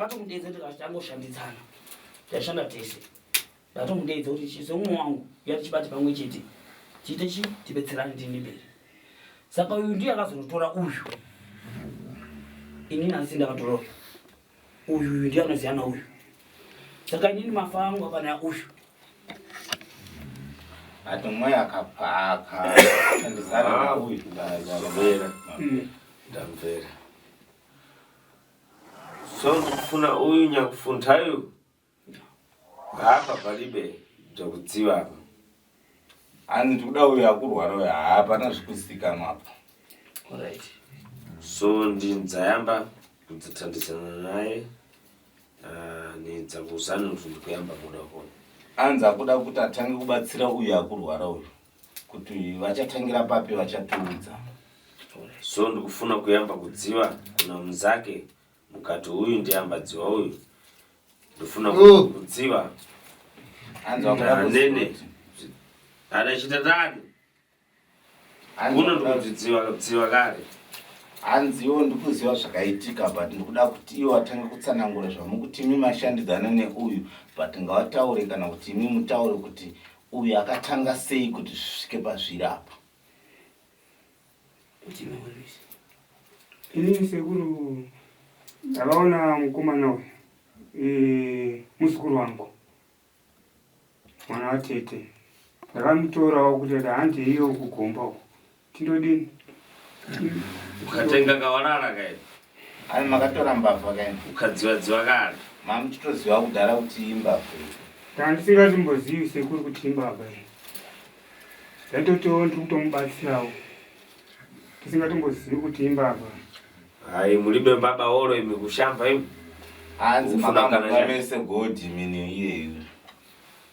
Ndakatomudeedza tikati tangoshandidzana. Taishanda tese. Ndatomudeedza kuti chi seumwe wangu uya tichibate pamwe chete. Tiite chi tibetserane tiende mberi. Saka uyu ndiye akazonotora uyu. Inini handisi ndakatora uyu. Uyu uyu ndiye anoziyana uyu. Saka inini mafa angu akana uyu. Ati mweya akapaka akashandisana nauyu. Ndamvera. Ndamvera. So ndikufuna uyu nyakufuntayu apa palibe bzakudziva apa. Hanzi ndikuda uyu akurwara uyu hapana zvikuzikanwa apa. Alright. So ndinzayamba kudzithandizana naye ah, nidzakuuzani kuti ndikuyamba muda kuona. Hanzi akuda kuti atange kubatsira uyu akurwara uyu kuti vachatangira papi vachatiudza. So ndikufuna kuyamba kudziva kuna muzake mukati uyu ndiyamba dziwa uyu ndofuna kudziva Hanzi vakuda kuziva nene kuti- adachita tani Hanzi kuno vakuda- ndikudziva dziva kare. Hanzi iwo ndikuziva zvakaitika but ndikuda kuti iwo atange kutsanangura zvamukuti imi mashandidzana neuyu but ngavataure kana kuti imi mutaure kuti uyu akatanga sei kuti zvisvike pazviri apa. Inini sekuru ndakaona mukomana uyu eh, muzukuru wangu mwana watete ndakamutorawo kuti ati handi iyo kugomba uko tindodini Ukatenga kawalala kaye Ai makatora mbavha kaini. ukadziva dziva kare. Mamuchitoziva kudhara kuti imbavha iyi. Ndandisingatombozivi sekuru kuti imbavha iyi. Ndaitotiwo ndiri kutomubatsirawo. Tisingatombozivi kuti imbavha. Hayi mulibe baba olo imi kushamba imi. Hanzi Ufuna kana makamupa chani? mese gold mini iyeyu.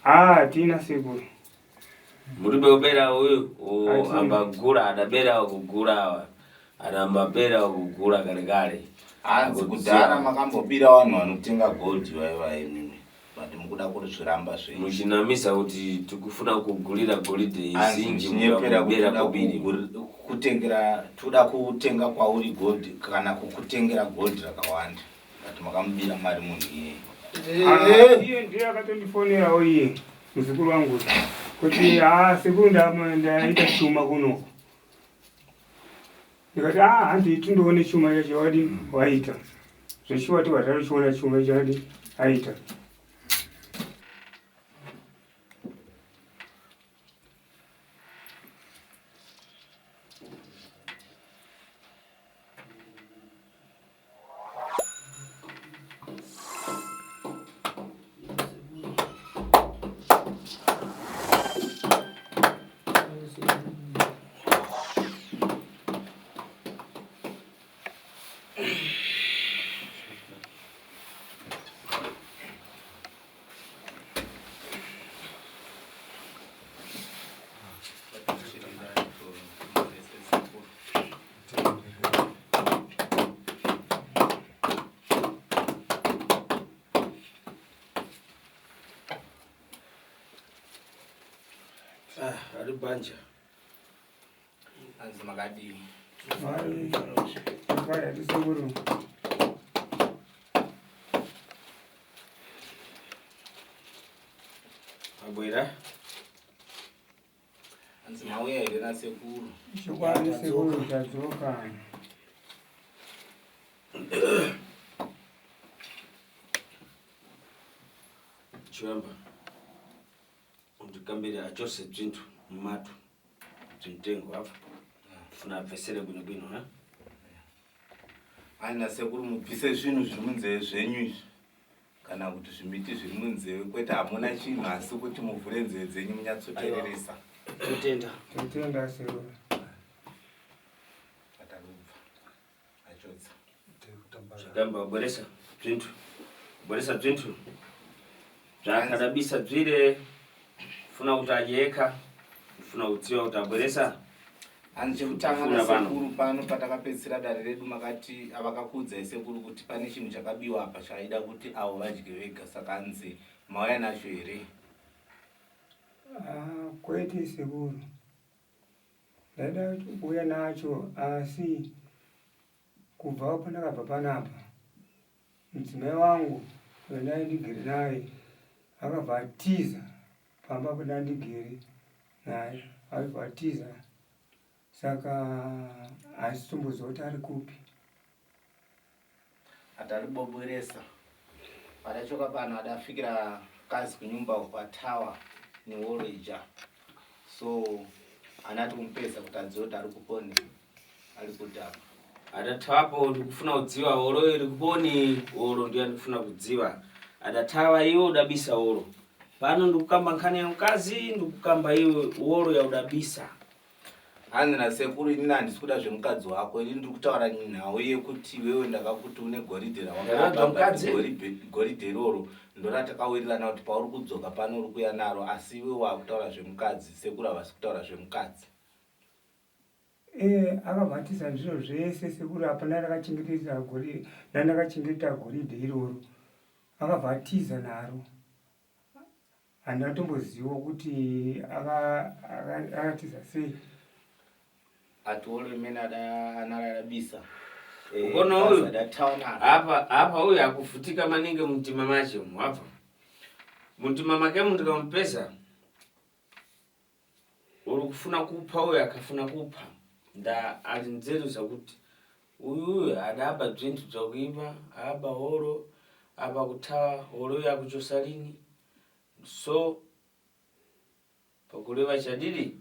Ah, tina sekuru. Mulibe ubera uyu Ati. ambagula adabera kugula awa. Anambabera kugula kale kale. Hanzi kudhara makambobira vanhu vanotenga gold vaiva imimi but mukuda kuzviramba zvenyu. Muchinamisa kuti tikufuna kugulira golide Hanzi izinji muchinyepera kuti mukabera toda kobiri. kutengera toda kutenga kwauri gold kana kukutengera gold rakawanda but makamubira mari munhu iyeye. Ah, iye ndiye akatondifonerawo iye muzukuru wangu kuti ah sekuru ndaita chuma kuno. Ndikati ah handi tindoone chuma chacho wadi waita. Zveshuwa tibva tatochiona chuma chadi aita. Ah, ari banja. Hanzi makadii? Vai, vai, hatisekuru. Abwera. Hanzi mauya here nasekuru? Chokwadi sekuru tadzoka. Chiwemba. Undikambire achose bzinthu mmatu. Bzimtengo apa. Funa abvesere bwino bwino ha. Ai nasekuru mubvise zvinhu zviri munzeve zvenyu izvi kana kuti zvimiti zviri munzeve kwete hamuna chinhu asi kuti muvhure nzeve dzenyu munyatsoteereresa. Totenda. Totenda sekuru. Atarubva achotsa. Chakamba bweresa bzinthu. Bweresa bzinthu. Zvaakadabisa bzire. Funa kuti adyeka. Funa kudziwa kuti abweresa. Hanzi chekutanga Funa pano. nasekuru pano patakapedzisira dare redu makati avakakuudzai sekuru kuti pane chinhu chakabiwa apa chaida kuti avo vadye vega saka hanzi mauya nacho here? Ah, kwete sekuru. Ndaida kuuya nacho asi kubva pandakabva panapa. Mudzimai wangu wandai ndigere naye akabva atiza pamba pandandigere naye, akabva atiza saka handitomboziva kuti ari kupi. Atalibobweresa padachoka pano adafikira kazi kunyumba kwatawa newolo ija so anati kumupeza kuti adziwe kuti ari kuponi ari kuti apa. Adathawapo ndikufuna kudziwa olo iri kuponi olo ndiyo ndikufuna kudziwa. Adathawa iwe udabisa olo pano ndikukamba nkhani ya mkazi ndikukamba iwe wolo ya udabisa. Hanzi nasekuru inini handisi kuda zvemukadzi wako ini ndiri kutaura nhau yekuti iwewe ndakakuti une goridhe Ndakabva mukadzi. goridhe iroro ndoratakawirirana kuti pauri kudzoka pano uri kuya naro asi iwe wakutaura zvemukadzi sekuru havasi kutaura zvemukadzi. Eh, akabva zviro zvese sekuru hapana rakachengetedza goridhe randakachengeta goridhe iroro akabva atiza naro handina tomboziva kuti akatiza sei. Ati olo imene anararabisa. Ukona uyu? Apa apa uyu akuvutika maningi mumtima mache umu apa mumtima make mu ndikamupeza uri kufuna kupha uyu akafuna kupha nda ali nzeru zakuti uyu uyu adaba bzinthu bzakuipa aba holo apa kuthawa holo yakuchosa lini so pakuleva chadidi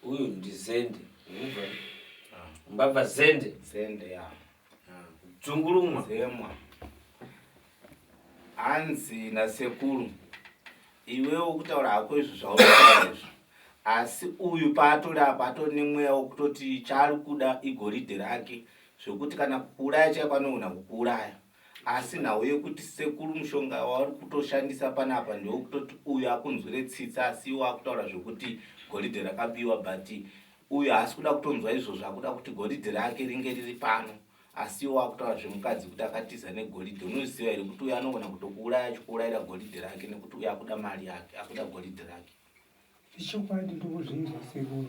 uyu ndi zende ubva mbabva zende. Zende ya. Dzungulumwa. Zemwa. Hanzi nasekuru iwewe kutaura hako izvo zvaurikutaura izvo asi uyu paatori apa atori nemweya wekutoti chaari kuda igoridhe rake zvekuti kana kukuuraya chaiko anoona kukuuraya asi nhau yekuti sekuru mushonga wauri kutoshandisa panapa ndewekutoti uyu akunzwire tsitsi asi iwe akutaura zvekuti goridhe rakabiwa but uyu haasi kuda kutonzwa izvozvo akuda kuti goridhe rake ringe riri pano asi iwe wakutaura zvemukadzi kuti akatiza negoridhe unoziva here kuti uyu anogona kutokuuraya achikuurayira goridhe rake nekuti uyu akuda mari yake akuda goridhe rake. Ichokwadi ndokuzvinzwa sekuru.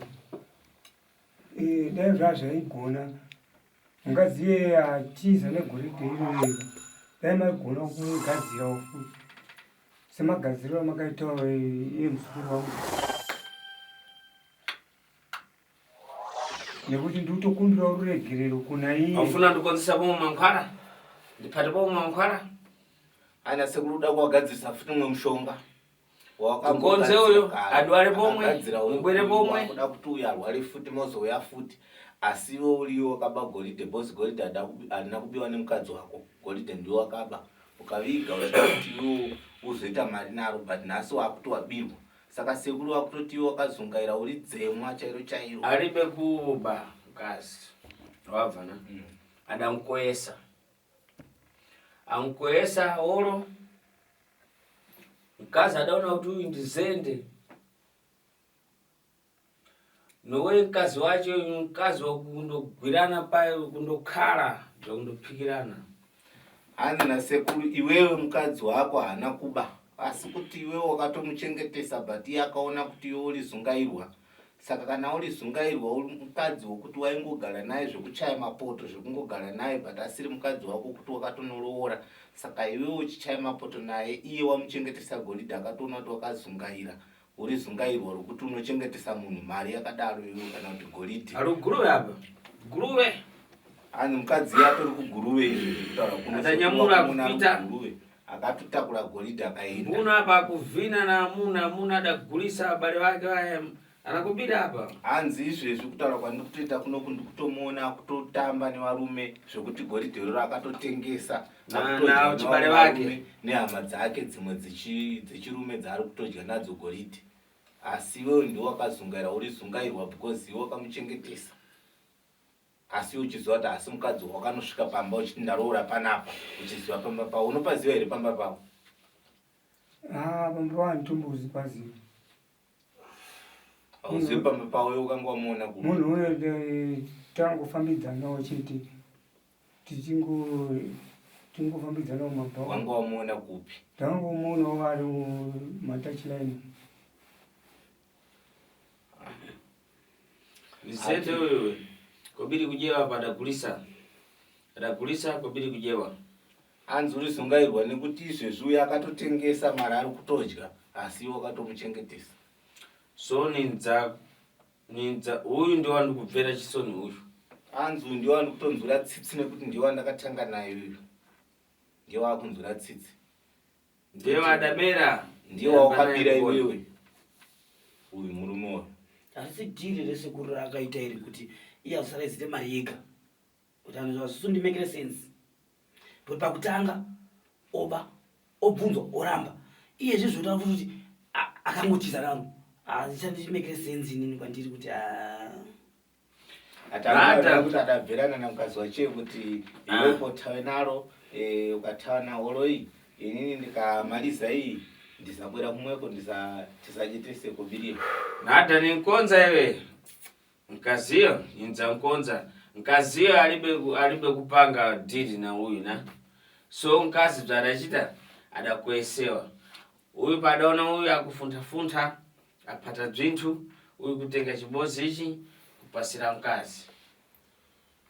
Eh, dai zvazvaigona mukadzi iyeye atiza negoridhe iroro dai maigona kumugadzirawo futi semagadziriro amakaitawo iye muzukuru wangu nekuti ndikutokumbirawo ruregerero kuna iye. Aufuna ndikonzesa pomwe mankhwala ndiphate pomwe mankhwala. Ana sekuru uda kuwagadzirisa futi mumwe mushonga. Ngonze uyo adware pomwe mubwere pomwe. Kuda kuti uyu arware futi mozouya futi asi iwe uriwe wakaba goridhe boss goridhe harina kubiwa nemukadzi wako goridhe ndiwe wakaba ukaviga uchida kuti iwe uzoita mari naro but nhasi wakuti wabirwa saka sekuru wakutoti iwe wakazungaira uri dzemwa chairo chairo. Aribe kuba mukadzi wabva na adamkoesa amkoesa olo mkazi adaona kuti uyu ndizende nowe mkazi wacho mkazi wakundogwirana payo kundokhala zvakundopikirana. Hanzi nasekuru iwewe mukadzi wako haana kuba asi kuti iwewe wakatomuchengetesa but iye akaona kuti iwe uri zungairwa saka kana uri zungairwa uri mukadzi wokuti waingogara naye zvekuchaya mapoto zvekungogara naye but asiri mukadzi wako kuti wakatonoroora saka iwewe uchichaya mapoto naye iye wamuchengetesa goridhe akatoona kuti wakazungaira uri zungairwa rokuti unochengetesa munhu mari yakadaro iwewe kana kuti goridhe. Ari kuguruve apa guruve. Hanzi mukadzi iye atori kuguruve izvezvi kutaura kuno Atanyamura kupita. kuguruve akatotakura goridhe akaenda. Mbuna apa akuvhina naamuna amuna adagulisa abale vake vaya anakubira apa. Hanzi izvezvi kutaura kwandiri kutoita kunoku ndikutomuona akutotamba nevarume zvekuti goridhe iroro akatotengesa akutodya Na chibale nevarume vake. nehama dzake dzimwe dzechirume dzaari kutodya nadzo goridhe asi iwewe ndiwe wakazungaira uri zungairwa because iwe wakamuchengetesa asi iwe uchiziva kuti asi mukadzi wakanosvika pamba uchiti ndaroora panapa uchiziva pamba pavo unopaziva here pamba pavo? Ah, pamba pavo handitombozi paziva. Hauzivi pamba pavo iwe ukanga wamuona kupi? Munhu uyo tangofambidzanawo chete tingofambidzanawo mabhawa. Wanga wamuona kupi? Ndangomuonawo ari matouchline. Zete uyu kobiri kujewa apa adagulisa. Adagulisa kobiri kujewa. Hanzi uri zungairwa nekuti izvezvi uyo akatotengesa mari ari kutodya asi iwe wakatomuchengetesa. So ninza ninza uyu ndiwo wandikubvera chisoni uyu. Hanzi uyu ndiwo wandikutonzwira tsitsi nekuti ndiwo wandakatanga naye uyu. Ndiye waakunzwira tsitsi. Ndiye wadabera. Ndiye wawakabira iwewe. Uyu murume uyu. Harisi dhiri resekuru raakaita iri kuti iye azosara mari yega. Kuti anhu zvazvisundimekere sense. But pakutanga oba obvunzwa oramba. Iye zvizvo zvotaura futi kuti akangotiza naro. Hazvichandimekere sense inini kwandiri kuti ah. Atanga kuti adabvirana namukadzi wache kuti iwe potawe naro eh, ukatawa nahoro iyi inini ndikamaliza iyi ndisabwera kumweko tisadye tese kubirira. Nada ninkonza iwe. Mkaziyo ninza nkonza. Mkaziyo alibe kupanga dili na uyu na. So mkazi bzadachita adakuesewa. Uyu padaona uyu akufuntha-funtha apata bzinthu uyu kutenga chibozi ichi kupasira mkazi.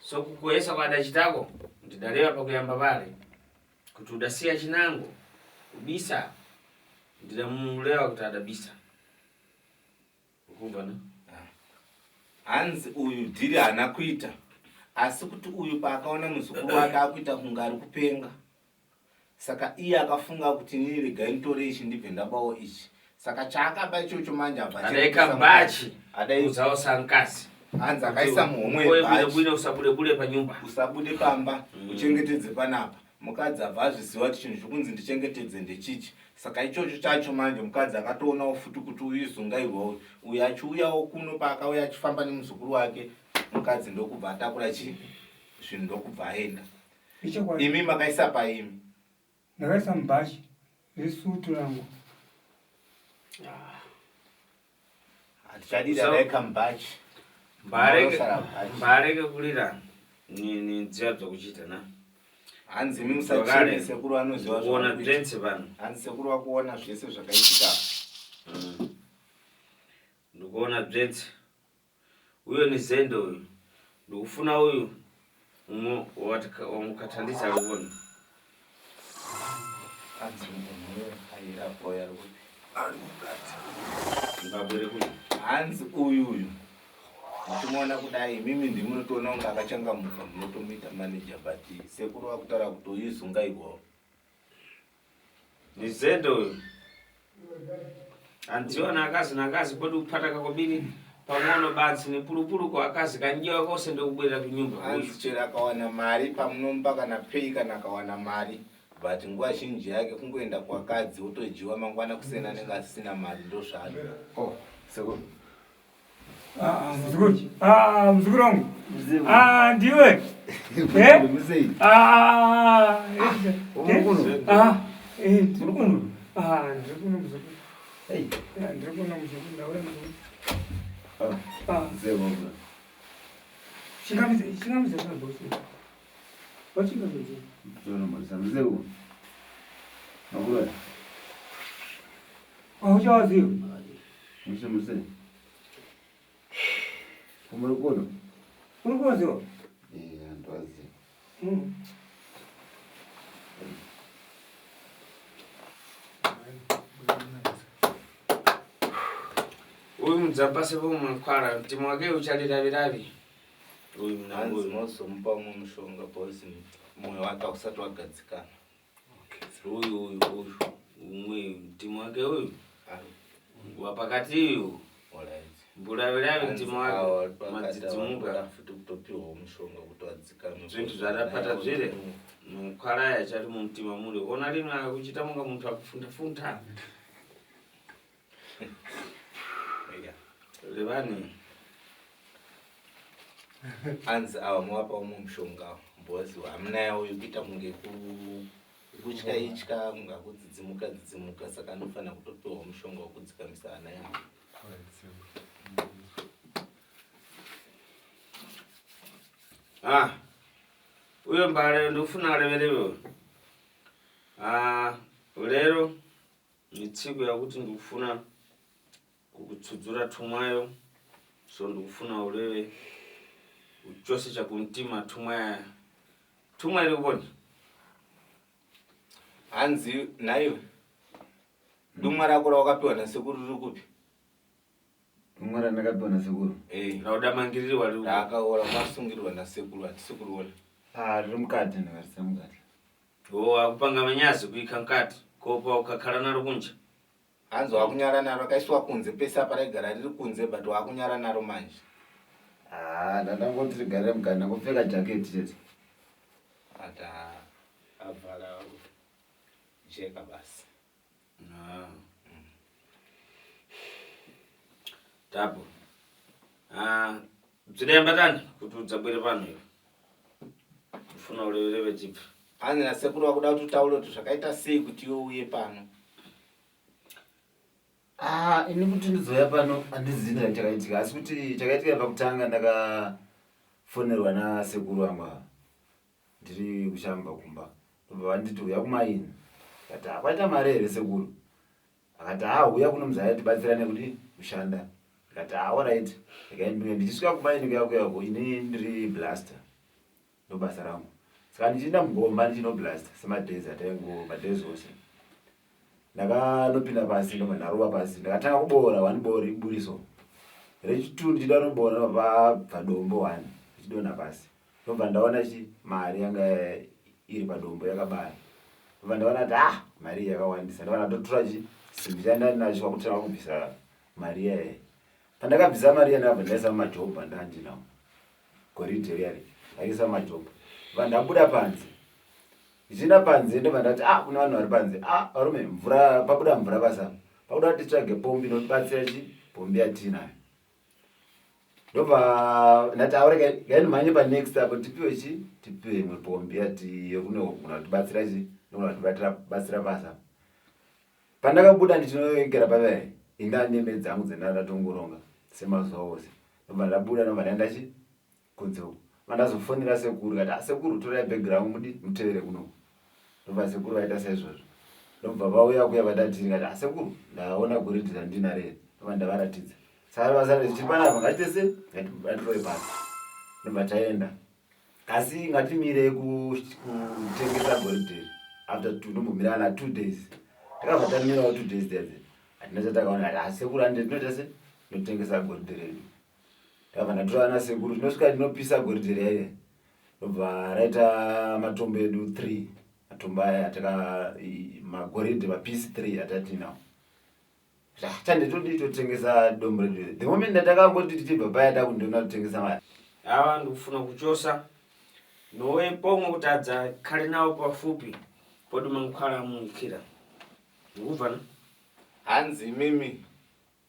So kukuesa kwadachitako ndidalewa pakuyamba pale kuti udasiya chinango kubisa ndidamulewa kuti adabisa. Ukumva na? Hanzi uyu dhiri haana kuita asi kuti uyu paakaona muzukuru wake akuita kunge ari kupenga saka iye akafunga kuti inini regai nditore ichi ndibve ndabawo ichi saka chaakaba ichocho manje abva Adaika achengesa mbachi Adai kuzaosa mkazi. Hanzi akaisa muhomwe Uye yebhachi. bwino usabude bule panyumba. Usabude pamba uchengetedze panapa. Mukadzi abva azviziva kuti chinhu chokunzi ndichengetedze ndechichi saka ichocho chacho manje mukadzi akatoonawo futi kuti uyu izungairwa uyu uyu achiuyawo kuno paakauya achifamba nemuzukuru wake mukadzi ndokubva atakura chi zvinhu ndokubva aenda. Ichokwadi. Imi makaisa paimi? Ndakaisa mubhachi resutu rangu. Hatichadida daika mubhachi. Mbareke kulira ni nziya dzokuchita na. Hanzi imi musacheme, sekuru anoziva Kuona zvakuita. bzense pano. Hanzi sekuru vakuona zvese zvakaitika. Ndikuona bzense. Uyo ni zende uyu. Ndikufuna uyu umwe wamukathandisa alikuona. Hanzi munhu uyo aira boy ari kupi? Mbabwere kuno. Hanzi uyu uyu. Muchimuona kudai imimi ndimunotoona kunge akachangamuka munotomuita manager but sekuru vakutaura kuti uyu zungairwawo. Ni zende uyu. Anziwa na akazi na akazi kodi kuphata kakobiri pang'ono batsi ni pulupulu kwa akazi kanjiwa kose ndikubwerera kunyumba. Hanzi chero akawana mari pamunomupa kana pay kana akawana mari but nguva zhinji yake kungoenda kuakadzi otodyiwa mangwana kuseni anenge asisina mari ndozvaari. Oh, sekuru. Ah, muzukuru. Ah, muzukuru wangu. Ah, ndiwe. Eh? Musei. Ah, eh. Uri kuno? Ah, eh, ndiri kuno. Ah, ndiri kuno muzukuru. Hey. Ah, ndiri kuno muzukuru, ndauya muzukuru. Ah, Ah, sekuru. chingamidze, chingamidze kuna bosi. Wachingamidze. Tsono marisa mzeu. Makura. Ah, uchawaziwa. Muse muse. Kumuri kuno? Uri kuwaziwa? Eh, andoazi. Uyu mudzapase pomwe nkhwala mtima wake uchaliravi-ravi. Uyu Hanzi mnanguyu. mozomupa umwe mushonga boys mwoyo wake hausati wagadzikana. Uyu uyu uyu umwe mtima wake uyu Ari wapakati uyu alright. mbulavilavi Hanzi mtima awa wake pakati awa madzidzimuka. vanoda futi kutopiwawo mushonga kuti vadzikame. Zvintu zvadapata zvire nkhwala yachali mumtima muli ona lino akuchita monga munthu akufunthafuntha. Yeah. Levani. Hanzi awa muvapa umwe mushonga boys hamunaye uyu kuita kunge kutya itya kunge akudzidzimuka dzidzimuka saka anofanira kutopiwawo mushonga wekudzikamisa hana yavo. Ah. Uyo mbale ndikufuna aleverewe. Ah, lero ni tsiku yakuti ndikufuna kukutsudzura thumwayo so ndikufuna ulewe uchose chakumtima thumwaya Tumwa iri kuponi. Hanzi nhaiwe dumwa rako rawakapiwa nasekuru riri kupi? Dumwa randakapiwa nasekuru? Eh. Rauda mangirirwa riri. Rakaora kwasungirwa nasekuru hatisi kuriona. Ah, riri mukati ndakarisa mukati. Oh, akupanga manyazi kuika mukati. Kopa ukakhala naro kunja. Hanzi wakunyara naro rakaiswa kunze pese apa raigara riri kunze but wakunyara naro manje. Ah, ndandangoti rigare mukati ndangopfeka jacket chete. Ata avhala jeka basi. Ah. Tapo. Ah, bzidayamba tani kuti udzabwere pano iwe. Ufuna ulevereve chipfa. Hanzi nasekuru vakuda kuti utaure kuti zvakaita sei kuti iwe uye pano. Ah, ini kuti ndizouya pano handizivi ndai chakaitika asi kuti chakaitika pakutanga ndakafonerwa nasekuru vangu ava ndiri kushamba kumba ndobva vanditi uya kumaini ndikati ah, kwaita mari here sekuru akati ah uya kuno muzaya tibatsirane kuti kushanda ndikati ah alright ndikaenduya ndichisvika kumaini kuya kuyako ini ndiri blaster ndobasa rangu saka ndichienda mugomba ndichinoblasta semadays ataingo madays ose ndakanopinda pasi ndobva ndarova pasi ndakatanga kuboora one boori buriso rechitwo ndichida noboora ndobva pabva dombo one richidonha pasi ndobva ndaona chi mari yanga iri padombo yakabaya ndobva ndaona kuti ah mari iyi yakawandisa ndobva ndatotora chi simbi chandandinacho kwakutanga kubvisa mari iyaye pandakabvisa mari iya ndakabva ndaisa mumajobha ndandinawo goridhe riya riya ndaisa mumajobha ndobva ndabuda panze ndichienda panze ndobva ndati ah kune vanhu vari panze ah varume mvura pabuda mvura basa pakuda kuti titsvage pombi inotibatsira chi pombi yatiinayo ndobva ndati aureka ngaindimhanye panext apo tipiwe chi tipiwe imwe pombi yati yekunogona kutibatsira chi inogona kutibatsira basa Pandakabuda ndichinogera pave inda neme dzangu dzenda ndatongoronga semazuva ose ndobva ndabuda ndobva ndaenda chi kunze uko vandazofonera sekuru kati ah sekuru torai bhegi rangu mudi mutevere kunoku ndobva sekuru vaita saizvozvo ndobva vauya kuya vadatiri kati ah sekuru ndaona goridhe randinaro iri ndobva ndavaratidza saka vasati tichiri panapa ngatitese ngatirove pasi ndobva taenda asi ngatimire kutengesa goridhe after two ndombomira ana 2 days. Takabva tamirawo 2 days dzedze, hatina chatakaona. Ati asekuru ande tinoita se tinotengesa goridhe redu. Takabva ndatora ana sekuru, tinosvika tinopisa goridhe raiye, ndobva raita matombo edu three, matombo aya ataka magoridhe mapisi three atatinawo. Chande todii totengesa dombo redu. The moment ndatakangoti tichibva paya takundiona kutengesa mari. Ava ndikufuna kuchosa nowe pomwe kuti adzakhale nawo pafupi podi mankhwala amuyikira ndikubva. Hanzi imimi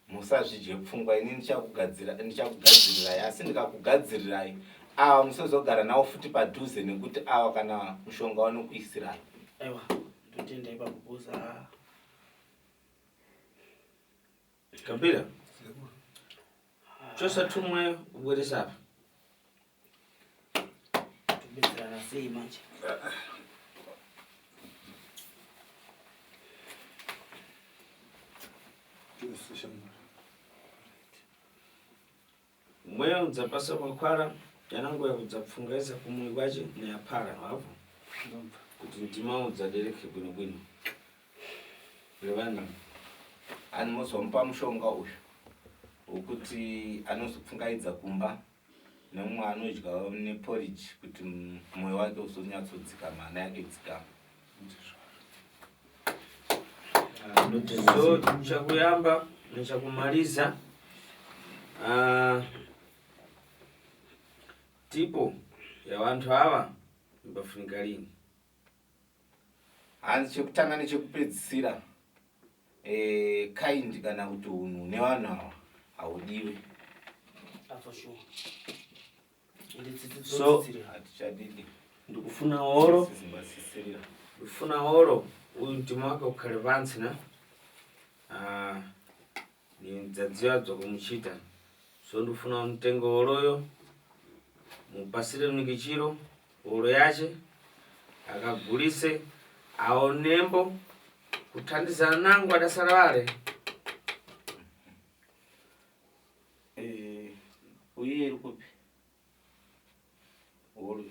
musazvidye pfungwa, ini ndichakugadzirirai, asi ndikakugadzirirai ava musazogara navo futi padhuze nekuti ava kana mushonga wanokuisirai. Aiwa, ndotenda ipapo kuza. Kabila chosa tumwe ubweresa apa. Tobetserana sei manje? Mweya udzapasa mankhwala yanangoya kudzapfungaisa kumwe kwache neyaphala hapo kuti mtima udzadereke bwinobwino levana. Anozomupa mushonga uyu wekuti anozopfungaidza kumba nemumwe anodya neporridge kuti mwoyo wake uzonyatsodzikama, hana yake idzikama. So chakuyamba nechakumaliza, tipo ya wanthu awa imbafunika lini? Hanzi chekutanga nechekupedzisira, kind kana kuti unhu nevanhu ava haudiwi. For sure, ende tsitsi dzotsitsirira. Hatichadidi. Ndikufuna olo Zimbasisirira. Ndikufuna olo uyu mtima wake ukhale pansi na nidzadziwa bzakumuchita, so ndikufuna mtengo oloyo mupasire mnikichiro olo yache akagulise aonembo kuthandizana nangu adasala wale. Uye iri kupi? Horo.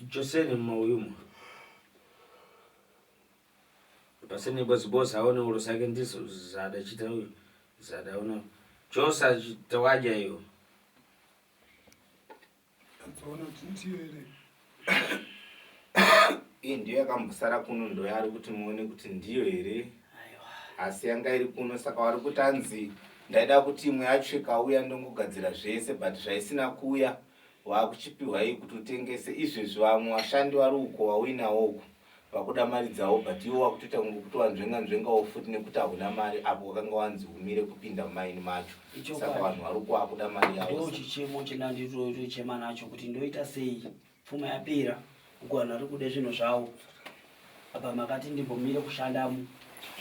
Joseni mmauyumo paseni bozibozi aone ulo sake ndizo zadachita uyu zadaona chose chitawadya iyo. Adzoona kuti ndiyo here. Iyi ndiyo yakambosara kuno, ndoyaari kuti muone kuti ndiyo here, asi yanga iri kuno. Saka wari kuti anzi ndaida kuti imwe yacho ikauya ndongogadzira zvese, but zvaisina kuuya waakuchipiwa iyi kuti utengese. Izvezvi vamwe vashandi vari uko wauinawo uko vakuda mari dzavo, but iwo wakutoita kunge kuti wanzvenga nzvengawo futi nekuti hauna mari apo wakanga wanzi umire kupinda mumaini macho. Saka vanhu vari uko vakuda mari yavo. Ndo chichemo chendanditochema nacho kuti ndoita sei, pfuma yapera uko, vanhu vari kuda zvinhu zvavo, apa makati ndimbomire kushandamo,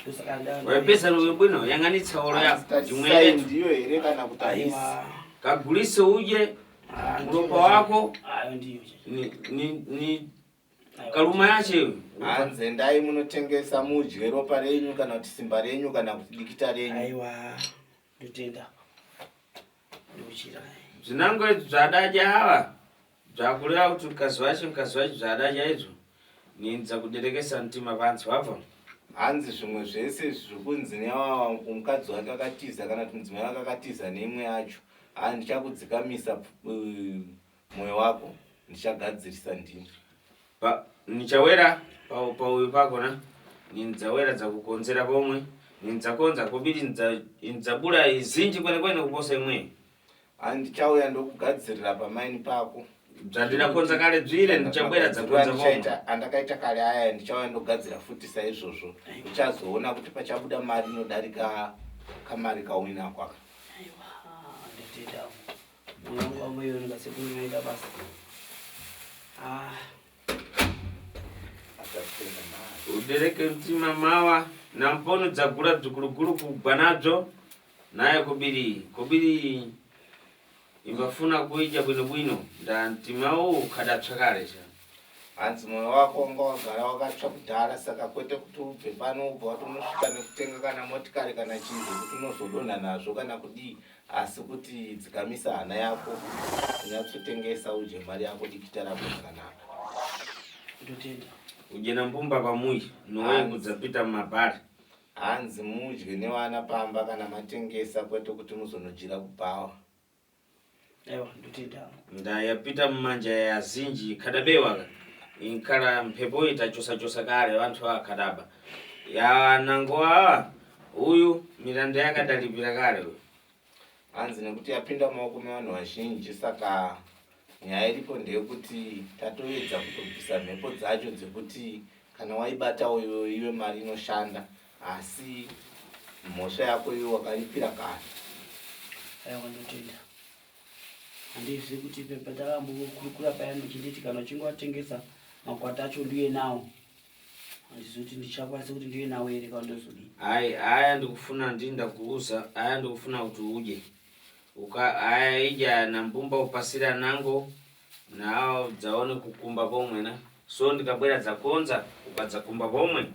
ndosaka. Wepesa bwino yang'anitsa olo yako. Tarisai, ndiyo here kana kuti haisi? Aiwa. Kagulise udye Ah, muropa ndiyo. wako. Ayo ndiyo. Ni Aiwa. kaluma yache. Hanzi endai munotengesa mudye ropa renyu kana kuti simba renyu kana kuti dikita renyu. Aiwa, ndotenda, ndochira. Zvinango izvi zvadadya ava zvakureva kuti mukadzi wacho, mukadzi wacho zvadadya izvo ninza kuderekesa mtima panzi wabva. Hanzi zvimwe zvese zviri kunzi newawa mukadzi wake akatiza kana kuti mudzimai wake akatiza neimwe yacho, ha, ndichakudzikamisa mwoyo wako, ndichagadzirisa ndini. Nichawera pauyu pakona ninzawera dzakukonzera pomwe ninzakonza kobiri nzabula izinji kwene kwene kuposa imwe. Ha, ndichauya ndokugadzirira pamaini pako. Zvandinakonza kale dzvire ndichabwera dzakonza pomwe. Andakaita kale aya, ndichauya ndogadzira futi saizvozvo. Uchazoona kuti pachabuda mari inodarika kamari kauinako aka. Aiwa, ndotenda, mwoyo wangu wamboioneka sekunoita basa, ah. Atatenda mari. Udereke mtima mawa na mpono dzagula bzikulugulu kugwa nadzo naye kobiri kobiri imbafuna kuija bwinobwino nda mtima uwu khadatsva kale cha. Hanzi mwoyo wako wanga wagara wakatsva kudhara, saka kwete kuti ubve pano ubva watonosvika nekutenga kana motikari kana chinhu kuti unozodonha nazvo kana kudii, asi kuti dzikamisa hana yako, unyatsotengesa udye mari yako, dikita rako zvakanaka. Ndotenda. Uje na mbumba pamuyi nowe kudzapita mumabhari. Hanzi mudye nevana pamba kana matengesa, kwete kuti muzonodyira kubhawa. Aiwa, ndotenda. Ndayapita mumanja ya zinji khadabewa inkhala mphepo itachosachosa kale vanthu akhadaba ya nango awa uyu milanda yakadalipira kale uyu. Hanzi nekuti yapinda mumaoko mevanhu vazhinji, saka nyaya iripo ndeyekuti tatoedza kutobvisa mhepo dzacho dzekuti kana waibatawo iwe iwe mari inoshanda, asi mhosva yako iwe wakaripira kare. Aiwa, ndotenda. Handizivi kuti pepa takambokurukura payani uchinditi kana uchinge watengesa makwata acho ndiuye nawo, handizivi kuti ndichakwanisa kuti ndiuye nawo here kana ndozodii. Ayi, aya ndikufuna ndindakuuza, aya ndikufuna kuti udye uka aya idya na mbumba upasira nango nawo dzaone kukumba pomwe na so ndikabwera dzakonza ukadzakumba pomwe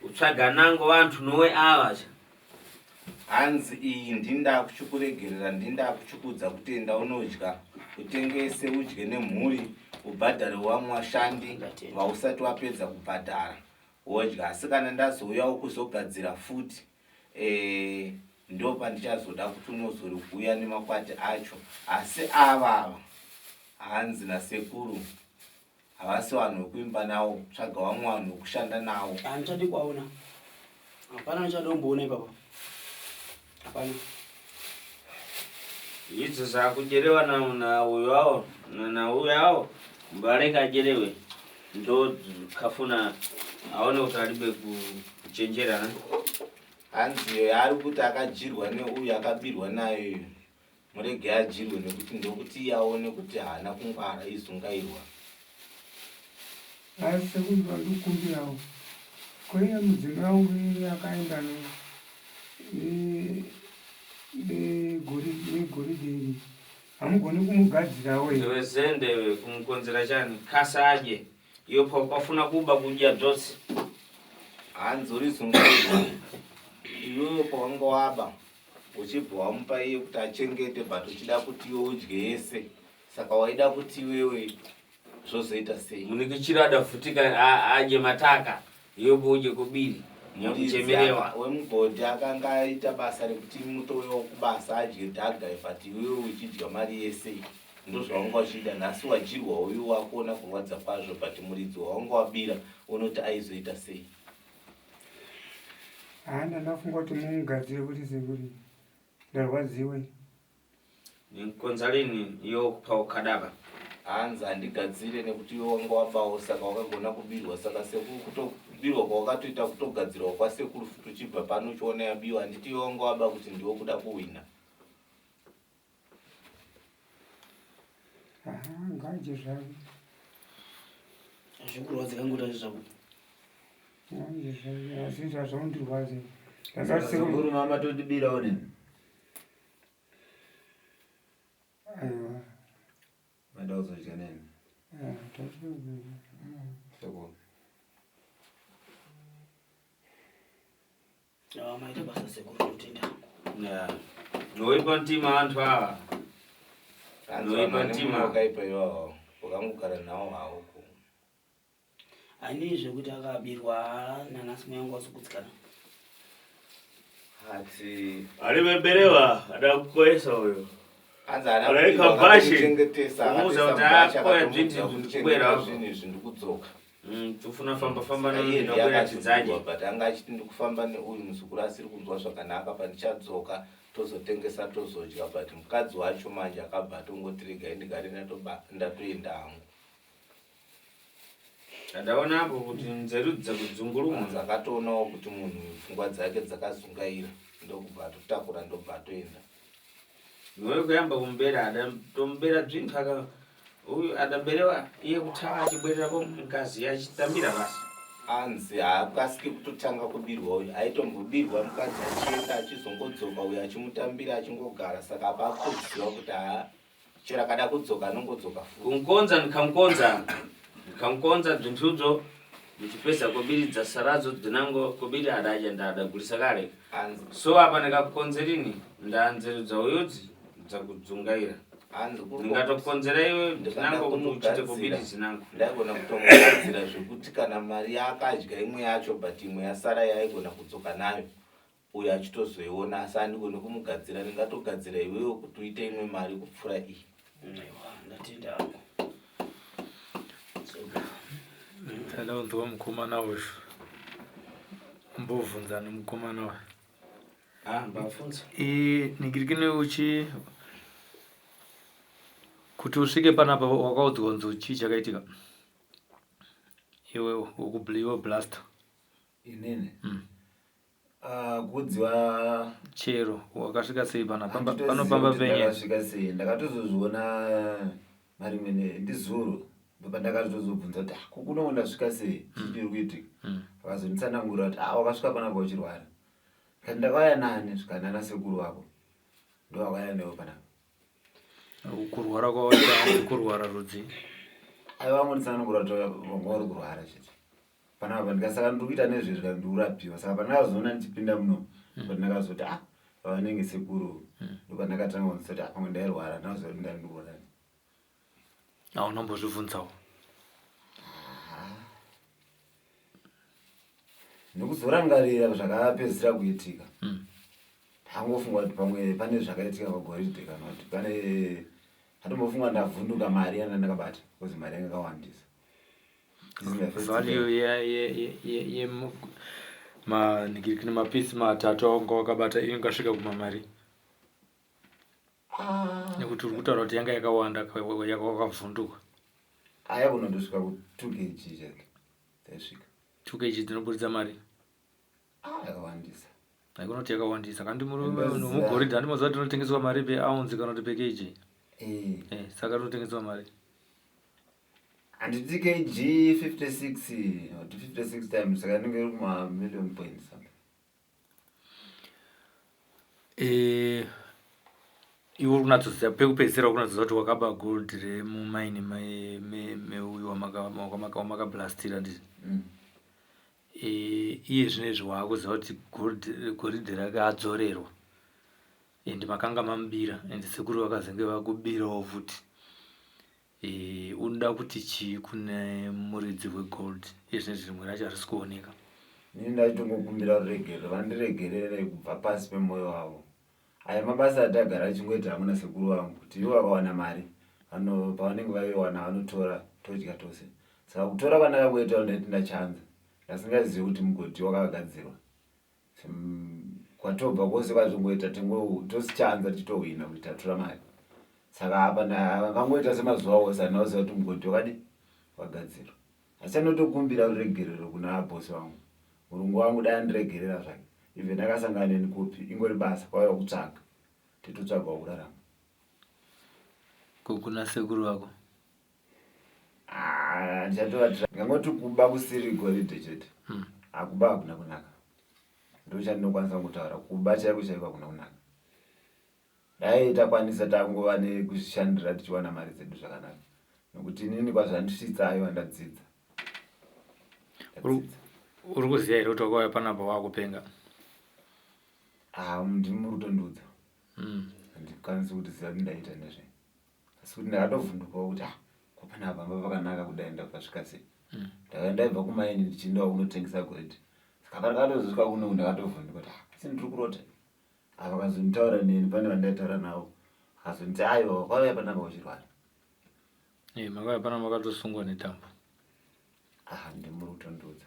utsvaga nango vanthu nowe ava cha. Hanzi iyi ndinda kuchikuregerera, ndinda kuchikuudza kuti enda unodya, utengese, udye nemhuri, ubhadhare vamwe vashandi vausati wapedza kubhadhara, wodya. Asi kana ndazouyawo kuzogadzira futi, ndo pandichazoda kuti unozorikuuya nemakwati acho. Asi ava hanzi nasekuru havasi vanhu vekuimba navo, tsvaga vamwe vanhu vekushanda navo. Handichadi kuaona, hapana ndichadomboona ipapa, hapana. Idzo zakujerewa na uyu awo na uyu awo mbaleka ajerewe, ndo kafuna aone kuti alibe kuchenjera na. Hanzi iyo yaari kuti akadyirwa neuyu akabirwa nayo iyo, murege adyirwe nekuti ndokuti iye aone kuti haana kungwara, izungairwa. Asi sekuru, vandikukumbirawo, koiye mudzimai wangu iye akaenda negoridhe iri, hamugoni kumugadzirawo here? Ndewe zendewe kumukonzera chani kasa adye iyo kwafuna kuba kudya dzose. Hanzi uri zungairwa iwewe, pawanga waba uchibva wamupa iye kuti achengete, but uchida kuti iwe udye yese. Saka waida kuti iwewe zvozoita sei? Munikichira adafutika adye mataka iwe udye kobiri nyakuchemerewa. Wemugodhi akanga aita basa rekuti mutouyawo kubasa adye dhaga but iwewe uchidya mari yese ndozvawanga uchida. Nhasi wadyirwa uyu wakuona kurwadza kwazvo but muridzi wawanga wabira unoti aizoita sei? Haa ndandafunga kuti mumugadzire kuti sekuri ndarwadziwa. Ninkonza lini iyo kupa ukadaba. Hanzi handigadzire nekuti iwe wanga wabawo saka wakagona kubirwa saka sekuru kutobirwa kwawakatoita kutogadzirwa kwasekuru futi uchibva pano uchiona yabiwa handiti iwe wanga waba kuti ndiwe kuda kuwina. Aha, ngaje zvake. Zvikurwadza kangu kuti zvako. Ngaje zvake asi zvazvaundirwadza. Ndakati Sekuru sekuru mama totibirawo nemi. Aiwa. Maida kuzodya nemi. Ah, tati- Sekuru. Awa maita basa sekuru ndotenda. Yeah. Noipa mtima anthu awa. Hanzi Noipa vanhu vane mtima. moyo wakaipa iwawo wakangogara nawo hauko. Ani zvekuti akabirwa nanhasi mweya wangu wasukutsikana. Ati Alimebelewa adakukoesa uyo. hanzi haana Alaika kubirwa, bhashi. akatomuchengetesa, Kumuudza akatoisa kuti mubhashi, akoya akatomuudza dzvinzi kuti ndikubwera chengeta apo. zvinhu izvi ndikudzoka. Tufuna famba famba Saka iye ndiye nondinobwera tidzaje. akazobirwa but anga achiti ndikufamba neuyu muzukuru asiri kunzwa zvakanaka pandichadzoka tozotengesa tozodya but mukadzi wacho manje akabva atongoti regai ndigare ndatoenda hangu. Adaona apo kuti nzeru dzakudzungurumwa. Hanzi akatoonawo kuti munhu uyu pfungwa dzake dzakazungaira ndokubva atotakura ndobva atoenda. Iwewe kuyamba kumbera adatombera dzvinthu aka uyu adaberewa iye kuthawa achibwererako mkazi achitambira basi. Hanzi haakasiki kutotanga kubirwa uyu aitombobirwa mukadzi achienda achizongodzoka uyu achimutambira achingogara saka apa akutoziva kuti haa chero akada kudzoka anongodzoka futi. Kunkonza ndikankonza ndikankonza dzinthudzo ndichipedza kobiri dzasaradzo dzinango kobiri adaja ndadagulisa kale. Hanzi So apa ndikakukonzerini ndanzeru uyudzi dzakudzungaira. hanzi kuri Ndingatokonzera iwe Ndikada dzinango kuti uchite kumugadzira. kobiri dzinango. ndaigona kutomugadzira zvekuti kana mari yaakadya imwe yacho but imwe yasara yaaigona kudzoka nayo uyo achitozoiona asi andigoni kumugadzira ndingatogadzira iwewe kuti uite imwe mari kupfuura iyi. Aiwa ndatenda hangu. Tada kunzwa mukomana uyu. Umbobvunza nemukomana uyu. Ah, mbafunza. Ningirikini uchi kuti usvike panapa wakaudzwa kunzi chii chakaitika? Iwe ukubliwa blaster. Inini. Ah, kuudziwa Chero wakasvika sei panapa? Handitozivi Panopamba kuti penye. ndakasvika sei ndakatozozviona marimwe ndizuro ndopandakatozobvunza kuti "Ah, ko kuno ndasvika sei chii chiri kuitika vakazonditsanangurira kuti ah wakasvika panapa uchirwara kati ndakauya nani zvikanzi nana sekuru vako ndo vakauya newe panapa Kurwara kwawaita kurwara rudzi. aiwa vangonditsanangurira kuti vanga vari kurwara chete panapa ndikasaka ndiri kuita nezvezvi kana ndikurapiwa saka pandakazoona ndichipinda muno ndopandakazoti ah vanenge sekuru ndopandakatanga kunzwa kuti ah pamwe ndairwara ndakaziva kuti ndanga ndikurwara. Hauna kumbozvibvunzawo. Nekuzorangarira zvakapedzisira kuitika ndangofunga kuti pamwe pane zvakaitika pagoridhe kana kuti pane atombofunga ndavhunduka mari yanga ndakabata because mari yanga yakawandisa. This is my first Value time. ye maningirikini mapisi matatu awanga wakabata ingasvika kumamari. Nekuti uri kutaura kuti yanga yakawanda wakavhunduka. Aya kunondosvika ku 2 kg chete dzaisvika. 2 kg dzinoburitsa mari. Ah, yakawandisa. Haikona kuti yakawandisa. Kandi Ndoziva. mugoridhe handimoziva kuti rinotengeswa mari peounce kana kuti pekg. Eh. Saka rinotengeswa mari. Handiti kg 56 or 56 times saka inenge iri kuma million point something. Iwe uri kunatsoziva pekupedzisira uri kunatsoziva kuti wakaba gold remumaini meuyu wamakablastira ndizvo. Iye zvinezvi waakuziva kuti goridhe rake adzorerwa and makanga mamubira and sekuru vakazenge vakubirawo futi. E, unoda kuti chii kune muridzi wegold iye zvinezvi rimwe racho harisi kuoneka. Ini ndaitongokumbira ruregerero vandiregerere kubva pasi pemoyo wavo. Aya mabasa atagara achingoita hangu nasekuru vangu kuti ivo vakawana mari vano pavanenge vaiwana vanotora todya tose. Saka kutora kwandakakuita ndaiti ndachanza ndasingazivi kuti mugodhi wakagadzirwa. Kwatobva kwose kwazvingoita tosichanza tichitohwina kuti tatora mari. Saka apa ndakangoita semazuva ose handina kuziva kuti mugodhi wakadi wagadzirwa. Asi anotokumbira ruregerero kuna boss vangu. Murungu wangu dai andiregerera zvake. Even akasangana neni kupi ingori basa kwaiva kutsvaga. Titotsvagawo kurarama. Ko kuna sekuru vako? Ah, ndichatovatira. Ndingangoti kuba kusiri goridhe chete. Akuba hakuna kunaka. Ndochandinokwanisa kungotaura. Kuba chaiko chaiko hakuna kunaka. Dai takwanisa tangova nekuzvishandira tichiwana mari dzedu zvakanaka. Nokuti inini kwazvandisvitsa aiwa ndadzidza. Uri kuziva here kuti wakauya panapa wakupenga? Ah, ndimi muri kutondiudza. Handikwanisi kuti ziva kuti ndaita nezvei. Asi kuti ndakatovhundukawo kuti ah, ko panapa pamba pakanaka kudai ndapasvika sei. Ndakanga ndaibva kumaini ndichiendawo kunotengesa goridhe. Saka pandakatozosvika kuno ndakatovhunduka kuti ah, asi ndiri kurota. Ava vakazonitaura neni pane vandaitaura navo. Akazonditi aiwa wakauya panapa uchirwara. Eh, makauya panapa makatosungwa netambo. Ah, ndimuri kutondiudza.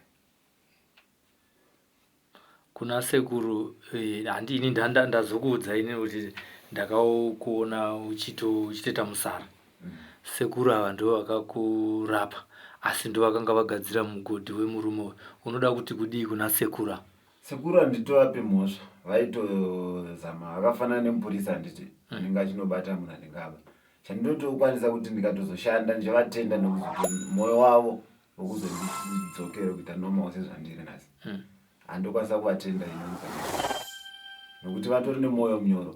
Kuna sekuru eh, handi ini ndazokuudza ini kuti ndakakuona uchitoita musara. Sekuru ava ndivo vakakurapa asi ndivo vakanga vagadzira mugodhi wemurume uyu. Unoda kuti kudii kuna sekuru ava? Sekuru handitovapi mhosva, vaitozama vakafanana nemupurisa handiti anenge achinobata munhu anenge aba. Chandinotokwanisa kuti ndikatozoshanda ndichavatenda nokuzoti mwoyo wavo wokuzondidzokera kuita normal sezvandiri nhasi. Handokwanisa kuvatenda ini nokuti vatori nemwoyo munyoro.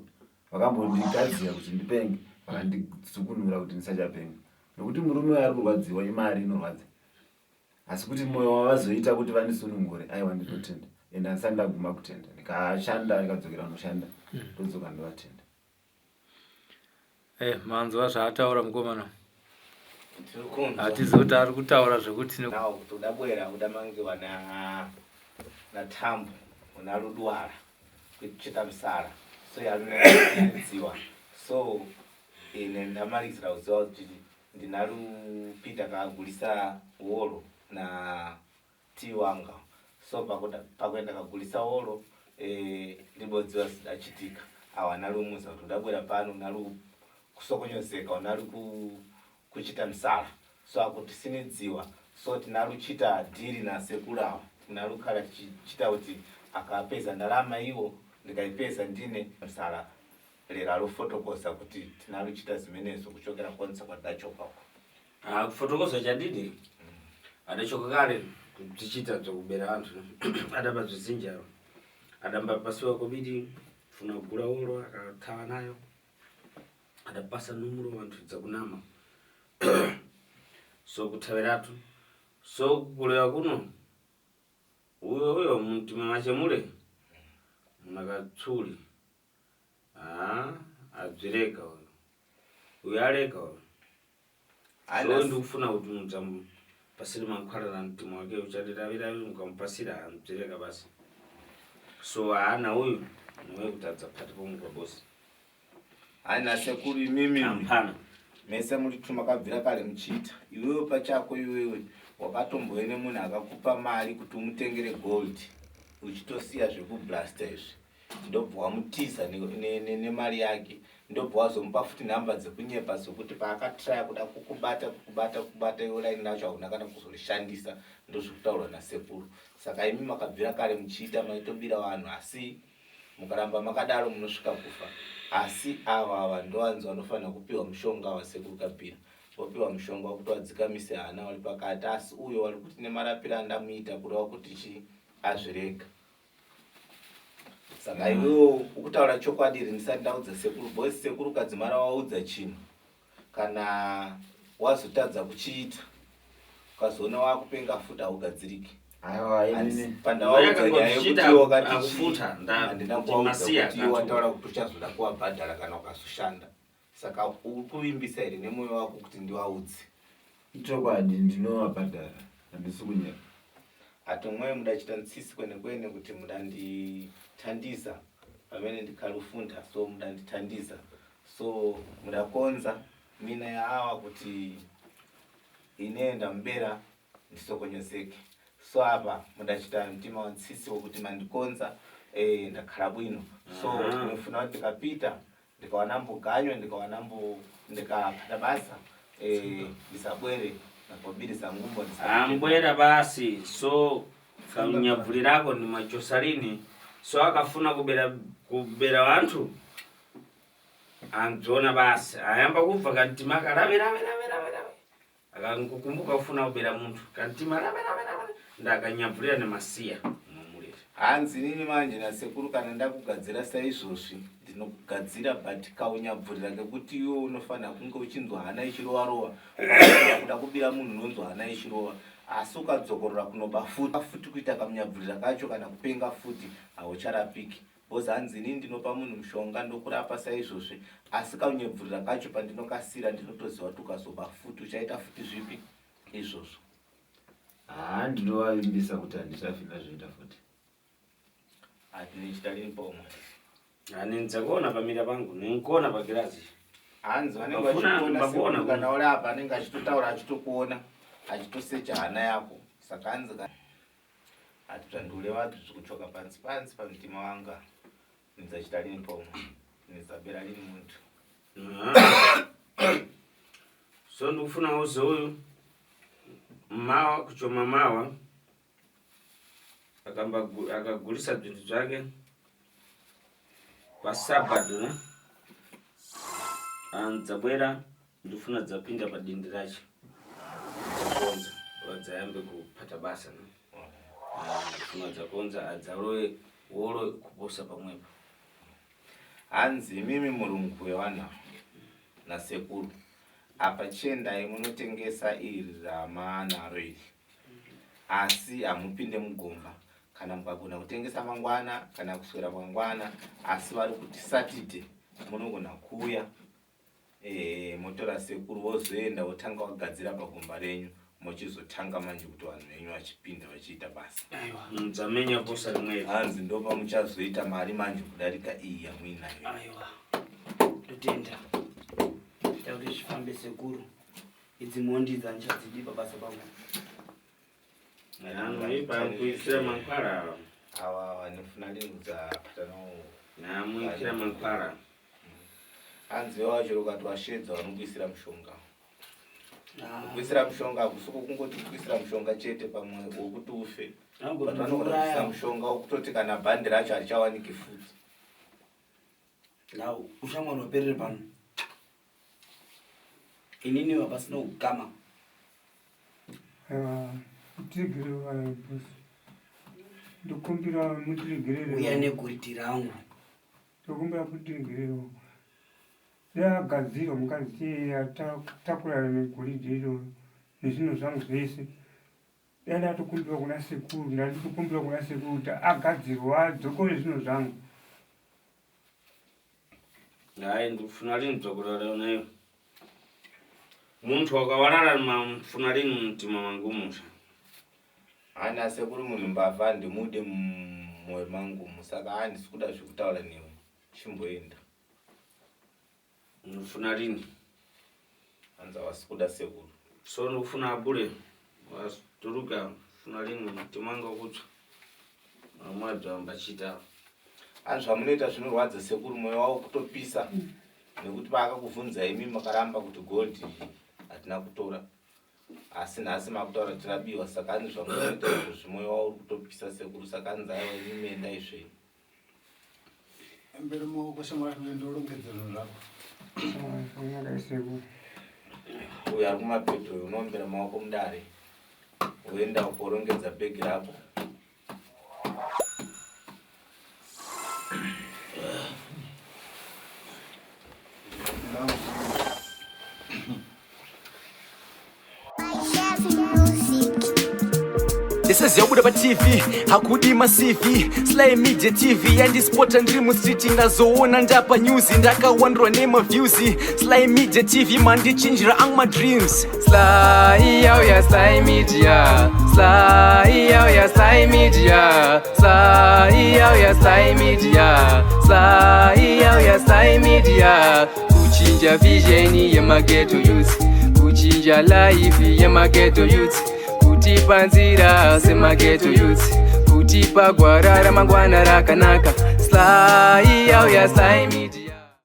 Vakambondigadzira kuti ndipenge vakandidzukunura kuti ndisachapenga nokuti murume uyu ari kurwadziwa imari inorwadza. Asi kuti moyo wavazoita kuti vandisunungure aiwa ndinotenda and handisati ndaguma kutenda. Ndikashanda ndikadzokera kunoshanda ndodzoka ndovatenda. Eh, manzwa zvaataura mukomana. Hatizivi kuti ari kutaura zvekuti Now kuti udabwera udamangiwa na naTambu unaludwala kuchita msala so yaludziwa so ine ndamalizira kuziwa kuti ndinalupita kagulisa wolo na tea wanga so pakuenda kagulisa wolo eh, ndibodziwa zidachitika awa analumuza kuti udabwera pano unalu kusokonyozeka unalu kuchita msala so akuti sinidziwa so tinaluchita dhiri na sekuru awa tinalukhala tichichita kuti akapeza ndalama iwo ndikaipeza ndine msala lero alufotokoza kuti tinaluchita zimenezo kuchokera konse kwadachoka uko. Ah, kufotokoza chadidi adachoka kale tichiita zvokubera vantu adaba zvizinjaro adamba pasiwa kobidi funa kugula wolo akathawa nayo adapasa numuro vantu dzakunama so kuthaweratu so kulewa kuno uyo uyo mumtima mache mule munakatsuli ah abzireka uyo uyo aleka uyo so ndikufuna kuti mudzamupasire mankhwala na mtima wake uchadiraviravi mukamupasira amubzireka basi so haana uyu niwe kuti adzapati pomwe pabosi Haina sekuru imimi ampana mese muri tu makabvira kare muchiita iwewe pachako iwewe wakatombove nemunhu akakupa mari kuti umutengere gold uchitosiya zvekublaster izvi ndobva wamutiza nemari yake ndobva wazomupa futi nhamba dzekunyepa dzekuti paakatraya kuda kukubata kukubata kukubata iwe line racho hauna kana kuzorishandisa ndozvikutaurwa nasekuru saka imi makabvira kare muchiita maitobira vanhu asi mukaramba makadaro munosvika kufa asi ava ava ndovanzi vanofanira kupiwa mushonga wasekuru Kapira vopiwa mushonga wekuti vadzikamise hana vari pakati asi uyo vari kuti nemarapiro andamuita kureva kuti chi azvirega saka iwewo ukutaura chokwadi iri ndisati ndaudza sekuru boys sekuru kadzimara waudza chinhu kana wazotadza kuchiita ukazoona wakupenga futi haugadziriki Aiwa inini pandawaudza nyaya yekuti iwe wakati Akufuta, handina kuwaudza masiya kuti iwe wataura kuti uchazoda kuwabhadhara kana ukazoshanda. Saka uri kuvimbisa here nemoyo wako kuti ndivaudze? Ichokwadi ndinovabhadhara handisi kunyepa. Atomwe mudachita ntsisi kwene kwene kuti mudandithandiza pamene ndikhalufunda so mudandithandiza so mudakonza mina yaawa kuti ine ndamubera ndisokonyozeke so apa mudachita mtima wa ntsisi wokuti mandikonza eh, ndakhala bwino so ndinofuna kuti ndikapita ndikawana mboganywa ndikawana mbo ndikaphata basa eh, ndisabwere nakobirisa ngumbo Ambwera basi so kanyabvulirako ni machosalini so akafuna kubera kubera wanthu andziona basi ayamba kubva kantima kalabe labe labe labe labe akankukumbuka kufuna kubera munthu kantima labe labe labe ndakanyabvulira ni masiya mumulira. Hanzi nini manje nasekuru kana ndakugadzira saizvozvi ndinokugadzira but kaunyabvurira kekuti iwe unofanira kunge uchinzwa hana ichirova rova kuda kubira munhu unonzwa hana ichirova asi ukadzokorora kunoba futi futi kuita kamunyabvurira kacho kana kupenga futi haucharapiki because hanzi inini ndinopa munhu mushonga ndokurapa saizvozvi asi kaunyebvurira kacho pandinokasira ndinotoziva kuti ukazoba futi uchaita futi zvipi izvozvo. Haa ndinovavimbisa kuti handichafi ndazviita futi. Hatinichita lini pomwe. Anenzakuona pamira pangu ninkuona pagirazi. Hanzi vanenge vachikuona sekuru kana uri apa anenge achitotaura achitokuona achitosecha hana yako saka hanzi ati zvandureva zvikuchoka pansi pansi pamutima wanga nizachita lini pomwe nizabera lini muntu. So ndikufuna uze uyu mawa kuchoma mawa akagulisa zvinhu zvake pasabhadho ne andzabwera ndifuna dzapinda padindi racho dzakonza vadzayambe kupata basa ne ndifuna dzakonza adzalowe wolo kuposa pamwepo. Hanzi imimi murungu wevanhu nasekuru apa chiendai munotengesa iri ramaanaro iri asi hamupinde mugomba kana mukagona kutengesa mangwana kana kuswera mangwana asi vari kuti Saturday munogona kuuya e, motora sekuru vozoenda votanga vagadzira pagomba renyu mochizotanga manje kuti vanhu venyu vachipinda vachiita basa. Aiwa dzamenya posa rimwe. Hanzi ndopamuchazoita mari manje kudarika iyi yamuinayo. Aiwa ndotenda ita kuti zvifambe sekuru idzi mhondi idzi handichadzidi pabasa pangu. Anoipa kuisira mankwara ava vanofuna lini kudzapatanawo namuitira mankwara. Hanzi wacho ukati washedza vanokuisira mushonga. Kuisira mushonga hakusiko kungoti kuisira mushonga chete pamwe wokuti ufe. But vanogona kuisa mushonga wokutoti kana bhandi racho harichawaniki futi. Lau ushamwari waperere pano inini wapasina kukama. Aiwa mutiregerere boss, ndokumbira mutiregerere. Uya negoridhe rangu. Ndokumbira mutiregerere. Yagadzirwa mukadzi atakura negoridhe iro nezvinhu zvangu zvese. Dai ndatokumbira kuna sekuru, ndanditokumbira kuna sekuru kuti agadzirwa adzokore zvinhu zvangu. Hayi ndikufuna lini dzokorora nayo munthu wakawalala mafuna lini mumtima mangu musha. Hani sekuru munhu mbavha handimude mumwoyo mangu saka handisi kuda zvekutaura newe chimboenda. Ndikufuna lini? Hanzi havasi kuda sekuru. So ndikufuna abule waturuka funa lini mtima wangu kutsva mamwadza ambachita. Hanzi zvamunoita zvinorwadza sekuru mwoyo wavo kutopisa nekuti paakakuvhunzai imi makaramba kuti gold hatina kutora asi nhasi makutaura kuti rabiwa saka hanzi zvamunoita izvozvi mwoyo wavo uri kutopisa sekuru saka hanzi aiwa imi mendai zvenyu. Mberi maoko shamwari ndorongedza zvinhu zvako. Shamwari sekuru. Uyo ari kumapeto uyo unoombera maoko mudare woenda ukorongedza bhegi rako. Seziyabuda paTV, hakudi maCV. Sly Media TV yandispota ndiri mustreet, ndazoona ndapa news, ndakawandirwa nemaviews. Sly Media TV mandichinjira ang madreams. Sly yauya, Sly Media. Sly yauya, Sly Media. Sly yauya, Sly Media. Sly yauya, Sly Media. Kuchinja vision yemaghetto youth, kuchinja life yemaghetto youth, kutipa nzira semaghetto youth, kutipa gwara ramangwana rakanaka. Sly yauya, Sly Media.